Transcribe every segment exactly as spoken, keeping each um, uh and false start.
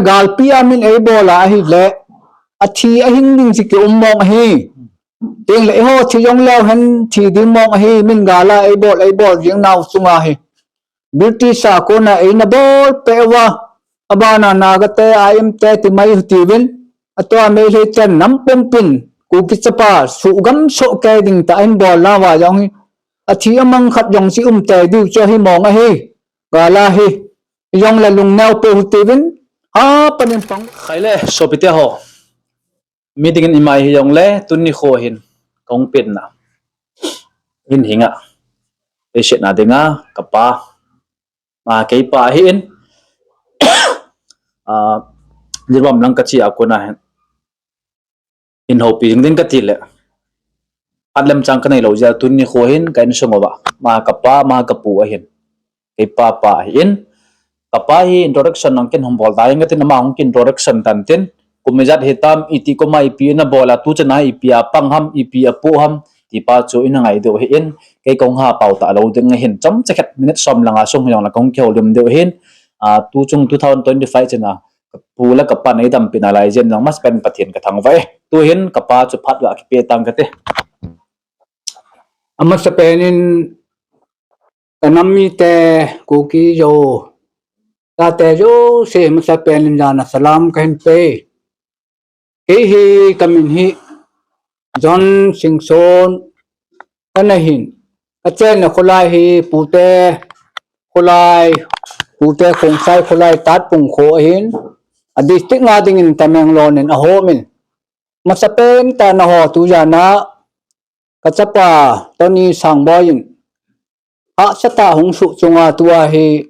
Galpi a min eibol a ahile, athi ahing ding chu kium mong ahi. Tin le eiho thi jong leu hen thi ding mong ahi, min gal a eibol, eibol jing nau chunga hi British a kona eina bol peh uva, abana Naga te, I M te ti mai u hitiuvin, atua Meitei ten nam pumpin Kuki chapa suhgam soh kei ding tah in bol nauva jong hi, athi amang khat jong chu um tei diu chu ahi mong ahi. Gal a hi jong le lungneo peh u hitiuvin, apan in pang. Khai le, sopite ho. Mi dingin imai hi jong le, tuni kho hin, kahung penna hin hinga, eisetna dinga, kapa, ma keipa ahin, a, Jiribam lang kache a kona hin, hin houpi jing ding kati le, phat lemchang kanei lou jeh a tuni kho hin ka insung uva, ma kapa, ma kapu ahin, keipa pa ahin, kapa hi introduction nang ken hung bol ta jeng katin, ama hung ki introduction tan tin, kum ijat hitam, iti koma ipi ana bol a, tu chana ipi a pang ham, ipi apoh ham, ti pa chu ina ngai diu ahin, kei kahung ha pau talou ding ahin, chomcha khat minute som langa sung hi jong le kahung kihoulim diu ahin, a, tu chung two thousand twenty-five chana, kapu le kapan eidampi nalai jeh in jong masapen Pathen kathangvah e. Tuhin kapa chu phat ga kipe tang kate. Amasapen in kanam mite, Kuki Zo, tate jouse masapen in jana salam kahin pe. Kei hi kamin hi John Singson kana hin. Kachenna kholai hi Pute kholai, Pute Khongsai kholai Tatpung kho ahin. A district nga dingin Tamenglong in ahom in. Masapen tah in ho tu jana kachapa Tony Sangboi in hahsatah hung suh chunga tua hi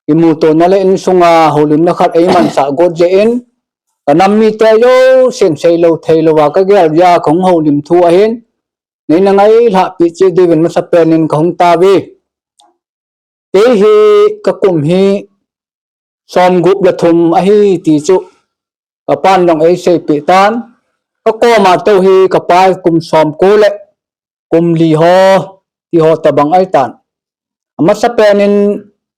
imutona le insunga houlimna khat eimansah got jeh in, kanam mite jousen seilou theilouva kagel jeh a kahung houlim thu ahin, neina ngailhah peh cheh diuvin masapen in kahung tao e. Kei hi kakum hi somgup le thum ahi ti chu kapan jong eiseipeh tan. Kakoma tou hi kapa hi kum somko le kum li ho, ti ho tobang ahitan. Amasapen in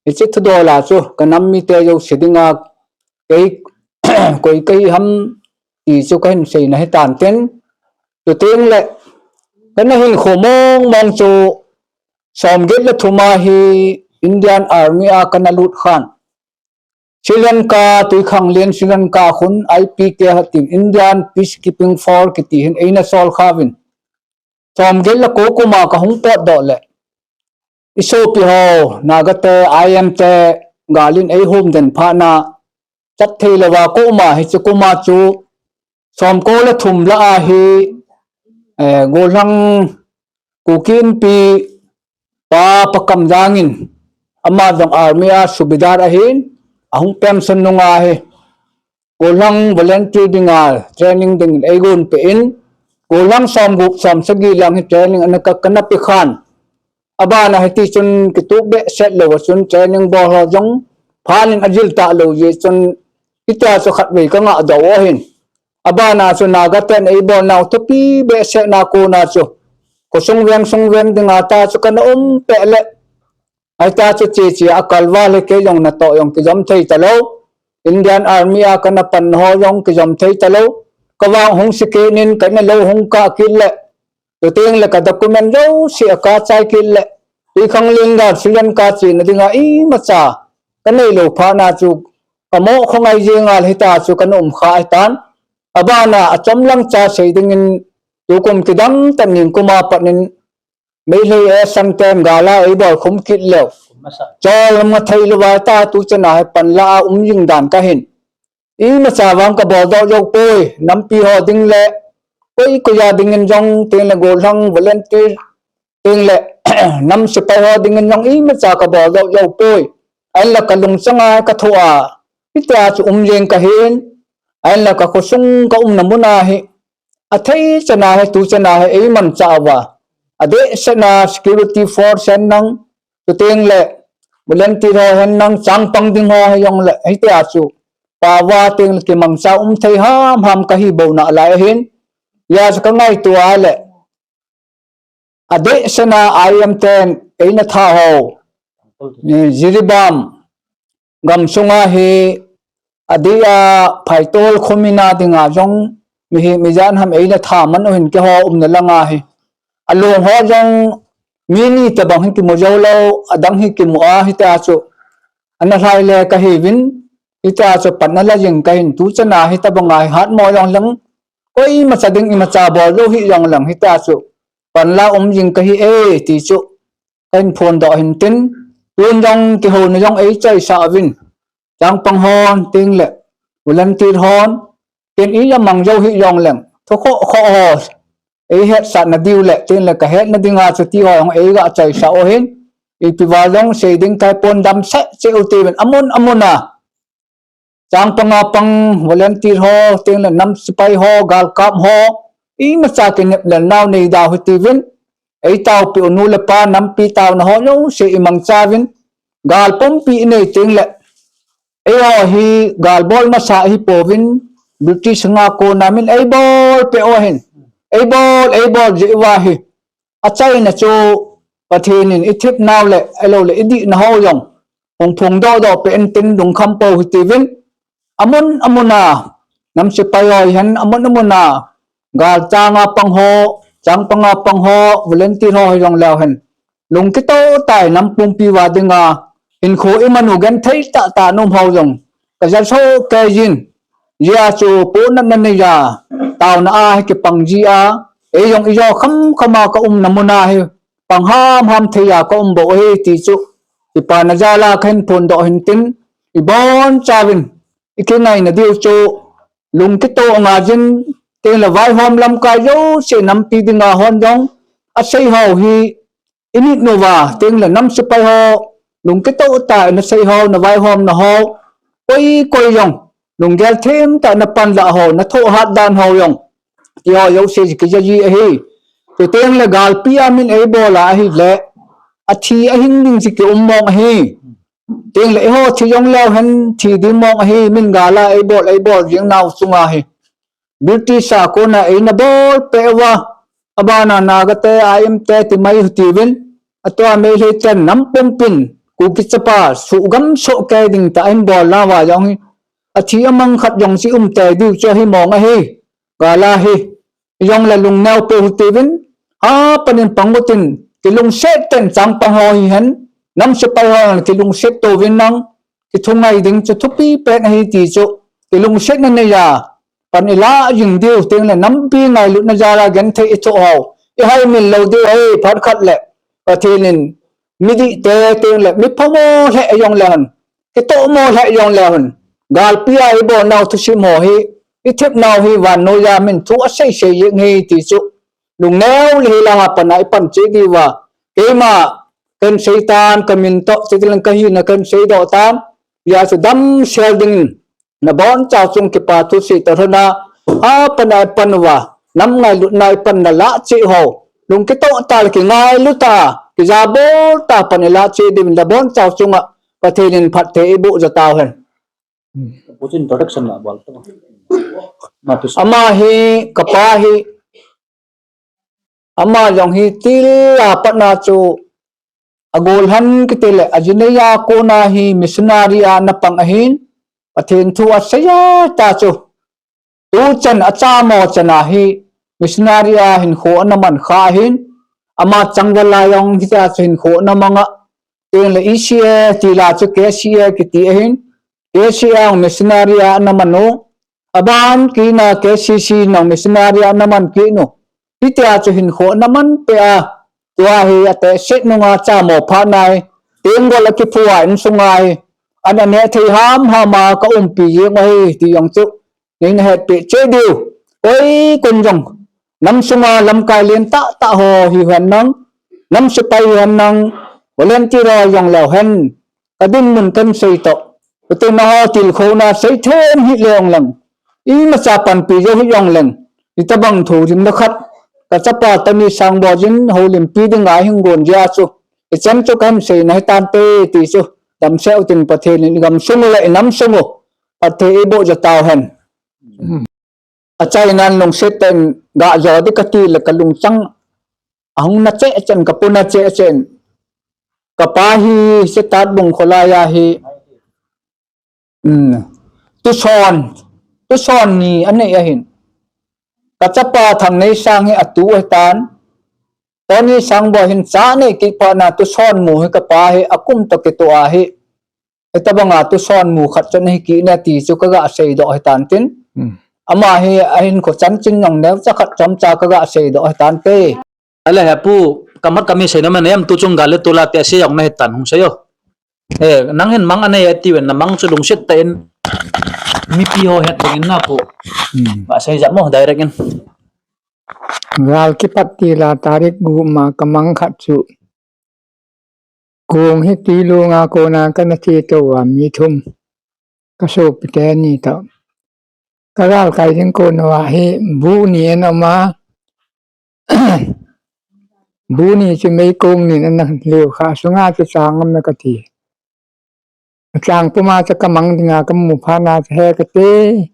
hiche thudol a chu kanam mite jouse dinga kei koi kahi ham ti chu kahin seina hitan tin. Chuteng le kana hinkho mong mong chu somget le thum a hi Indian Army a kana lut khan, Sri Lanka, Twikhanglen Sri Lanka khun I P K kiti, Indian Peacekeeping Force kiti hin eina sol kha uvin, somget le ko kum a kahung potdoh le, isopi ho Naga te, I M te gal in eihom den phat na, chat theilouva ka um a, hiche kum a chu somko le thum lah a hi, eh, Gollhang Kuki Inpi pa Pa Kamjang in, ama jong Army a subedar ahin, ahung pension nunga hi Gollhang volunteer dinga training dingin eigon peh in, Gollhang somgup somsagi lang hi training ana ka, kana pe khan. Abana hiti chun kitup behseh louva chun training bol ho jong phat in ajil talou jeh chun hitia chu khatvei kangah doh u ahin. Abana chu Naga ten eibolnau thupi behseh na kona chu khosung veng sung veng dinga ta chu kana um peh le, ahita chu cheche a kalval hi kei jong natoh jong kijom thei talou. Indian Army a kana pan ho jong kijom thei talou. Kavang hung se kit in kana lou hung kah kit le, chuteng le ka document jouse akah chai kit le, Twikhanglen gal Sri Lanka chena dinga imacha kaneilou phat na chu kamo khongai jenga le hita chu kana um kha ahitan. Abana achomlam cha sei dingin tukum kidang tah nin kum a pat in Meitei e sangten gal a eibol khum kit leu, chol lam nga theilouva ta tu chana hi panla a um jing dan kahin. Imacha vang kabol doh jou poi, nampi ho ding le, koi koi a dingin jong, tin le Gollhang volunteer, tin le, nam sepai ho dingin jong imacha kabol doh jou poi. Ahinla kalungchang a kathoh a, hitia chu um jeng kahin, ahinla kakhosung kaumna mun a hi, athei chana hi, tu chana hi, eimanchah uva, adeh sena security force hen lang, chuteng le, volunteer ho hen lang, changpang ding ho hi jong le, hitia chu, pava teng le kimangcha um thei ham ham kahi bou nalai ahin, hijeh a chu kangaito a le, adeh sena I M ten eina tha ho, ni Jiribam gamsunga hi Adeh a phaitol khomina dinga jong mihem ijat ham eina thaman u hin keiho umna langa hi. Along ho jong mi ni tabang hi kimu jou lou, adang hi kimu a hita chu. Ana lhai le kahiuvin, hita chu pan ala jing kahin tuchan a hitabanga hi hatmo jong leng. Koimacha ding imacha bol lou hijong leng hita chu. Pan la um jing kahi e ti chu. Kahin phondoh hin tin, tun jong kihouna jong eichaisah uvin. Changpang hon, tin le, volunteer hon, ken ija mang jou hijong leng. Thukhoh khoh ho, eihetsah nadiu le, tin le kahetna dinga chuti ho jong eiga chaisah u hin. Ipi val jong sei ding kahi pon damsah cheh u tiuvin amun amun a. Changpang a pang volunteer ho, tin le nam sepai ho, galkap ho, imacha kinep le nau nei dau hitiuvin. Eitaopi u nu le pa nampi taona ho jouse imangcha uvin. Gal pumpi inei tin le. Eiho hi gal bol masa hi pouvin, British nga kona min eibol peh u ahin. Eibol, eibol jeh uva hi. Achaina chu Pathen in ithep nau le, ahilou le idihna ho jong hung phongdoh doh peh intin lungkham pou hitiuvin. Amun amun a, nam sepai ho hihen amun amun a, galchang a pang ho, changpang a pang ho, volunteer ho hijong leu hen. Lungkitoh tah in nam pumpi uva dinga, hinkho iman u genthei tahtah in um ho jong. Kaja soh kei jin, hijeh chun pohnatna neiya, taona a hi kipang jia, eijong ijo khamkham a kaumna mun a hi, pang hamham thei a kaum bou ahi ti chu, kipana jal a kahin phondoh hin tin, ibonchauvin, ikingaina diu chu, lungkitoh ngaijin, tin le vaihom lamkai jouse nampi dinga hon jong, asei ho hi, init uva, tin le nam sepai ho, lungkitoh tah in asei ho, navaihomna ho, koi koi jong, lunggel themtah in napan lah ho, nathoh hat dan ho jong, ti ho jouse kija ji ahi. Chuteng le galpi a min eibol a ahile, athi ahing ding chu kium mong ahi. Tin le eiho thi jong leu hen thi ding mong ahi, min gal a eibol, eibol jing nau chunga hi. British a kona eina bol peh uva, abana Naga te, Aim te, ti mai hitiuvin, atua Meitei ten nam pumpin, Kuki chapa, suhgam soh kei ding tah in bol nauva jong hi. Athi amang khat jong chu um tei diu chu ahi mong ahi. Gal a hi, ijong le lungneo peh u hitiuvin, hapan in pang utin, kilungset tah in changpang ho hihen, nam sepai ho kilungset touvin lang, kithungai ding chu thupi pen ahi ti chu, kilungsetna neiya, pan ilah jing diu tin le nampi ngailutna jal a genthei ithoh ho, ihaimil lou diu ahi phat khat le, Pathen in, midih te tin le, miphamo lheh jong leu hen, kitohmo lheh jong leu hen, galpi a ibol nau thusim ho hi, ithep nau hi vannoiya min thu asei sei jeng hi ti chu, lungneo le hilanga pan a ipan cheh diuva, keima kahin seitan, kamin toh, chutile kahina kahin seidoh tan, hijeh chun damsel dingin, nabonchau chung kipa thusei toh lhona, hapan a ipan uva, nam ngailutna ipan nalah cheh ho, lungkitoh tah le kingailu tah, kijabol tah pan ilah cheh diuvin nabonchau chunga, Pathen in phatthei eiboh jo tauhen. Ama hi, kapa hi, ama jong hi til a patna chu, agol han kiti le, ajinei a kona hi missionary a ana pang ahin, Pathen thu asei a tah chu, tuchan achamo chan a hi, missionary a hinkho ana man kha ahin, ama changval a jong hitia chu hinkho ana mang a, tin le E C A ti la chu K C A kiti ahin, K C A jong missionary a ana man u, aban kit na K C C jong missionary a ana man kit u, hitia chu hinkho ana man peh a, tua hi atehset nunga chamo phat nai, tenggol akiphu a insunga hi, ana neh thei hamham a kaumpi jeng u ahi ti jong chu, neina hetpeh cheh diu. Koi kon jong, nam sunga lamkai lentah tah ho hihen lang, nam sepai hihen lang, volunteer ho jong leu hen, kadinmun kahin sei toh, kati naho tilkhouna seithem hih leu lang, imacha panpi jou hih jong leng, hitobang thu rimna khat, kachapa Tony Sangboijin houlimpi dinga hin gon jeh a chu, hichan chu kahin seina hitante ti chu, damsel utin Pathen in igamsung u le inamsung u, phatthei eiboh jo tauhen. Achainan lungset tah in gahjo ding kati le kalungchang ahung na cheh cheh in, kapuna cheh cheh in. Kapa hi Sitat bung kholai a hi, um, Tuson, tuson ni anei ahin. Kachapa Thangneisang hi atu ahitan. Tony Sangboi hin cha nei kit phat na tuson mu hi kapa hi akum toh kitoh ahi. Hitabanga tuson mu khat chun hi kine ti chu kaga seidoh ahitan tin. Hmm. Ama hi ahinkho chanchin jong neocha khat chomcha kaga seidoh ahitan te. Ale hepu, kamat kami sei nom em, tu chung gal le tol a te sei jong nahitan hung sei o. Eh, nang hin mang anei ati ven, namang chu lungset tah in mipi ho het ding in napu. Hmm. Ba sei jap mo direct in. Gal kipat tila tarik gup ma kamang khat chu. Kong hi Twilung a kona kana che tou a mi thum. Kasopi teni toh. Kagal kai ding kona hi bu ni in ama. Bu ni chu meikong ni in ana leo kha sunga chu chang am kati. Chang puma chu kamang dinga kamu phat na chu he kati.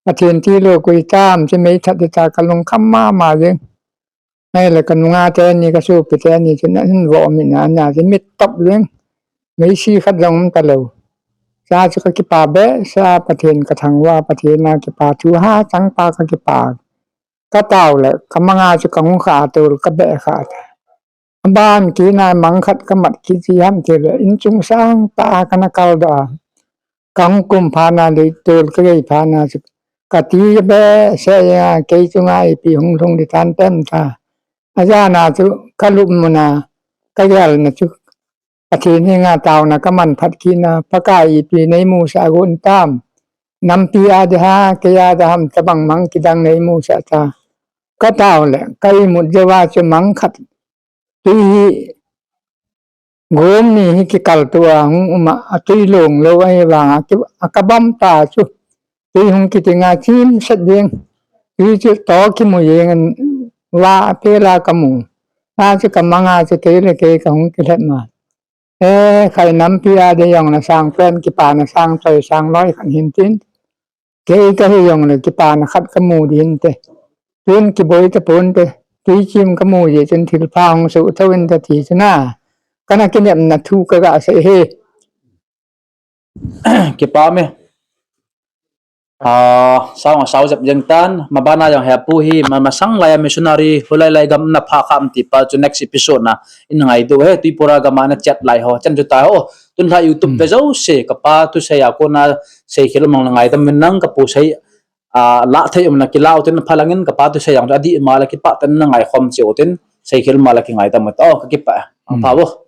Pathen tilou koi tam chu meithat ta kalung kham mama jeng. Ahile kanunga teni kasopi teni chu nahin vo mi na na chu mit top jeng. Meisi khat jong talou. Cha chu kakipa behseh a Pathen kathangvah Pathen a kipa thu hachang pa kakipa. Katao le kamanga chu kahung kha tol kabeh kha ta. Aban kina mang khat kamat kit chi ham tile inchung sang ta kana kaldoh a. Kahung kum phat na le tol kagei phat na chu kati behseh a kei chunga ipi hung lhung ding tan tem ta. Ajana chu kalup muna kagel na chu Pathen henga taona kaman phat kit na Pakai ipi neimusah gon tam. Nampi a ding ham kei a ding ham tabang mang kidang neimusah ta. Katao le ka imut jouva chu mang khat tui hi gom ni hi kikal tou a hung um a, atui long lou ahivanga ki, akabam ta chu. Tui hung kitinga chim set ding. Tui chu to kimu jeng in la pela kamu. La chu kamanga chu kei le kei kahung kilhet ma. Eh, khai nampi a ding jong na sang pen kipana sang choi sang loi khat hin tin. Kei kahi jong le kipana khat kamu ding hinte. Tun kiboi ta ponte. Tui chim kamu jeh chun thilpha hung soh thou inte ti chu na. Kana kinepna thu kaga sei hi. Kipa me. Ah, sao nga sao jep jeng tan, mabana jong hepu hi, ma, masang lai a missionary, hulai lai gam na pha kham ti pa chu next episode na, in ngaidoh he, Tripura gam a na chat lai ho, chan chu ta ho, tun lha YouTube ve jouse, kapa thusei a kona, seikhel mang la ngaidam min nang, kapu sei, ah, la thei um na kila u tin phalangin, kapa thusei jong, adih ma la kipa tan na ngaikhom cheu tin, seikhel ma la kingaidam ta, oh, kakipa, ang pha bo.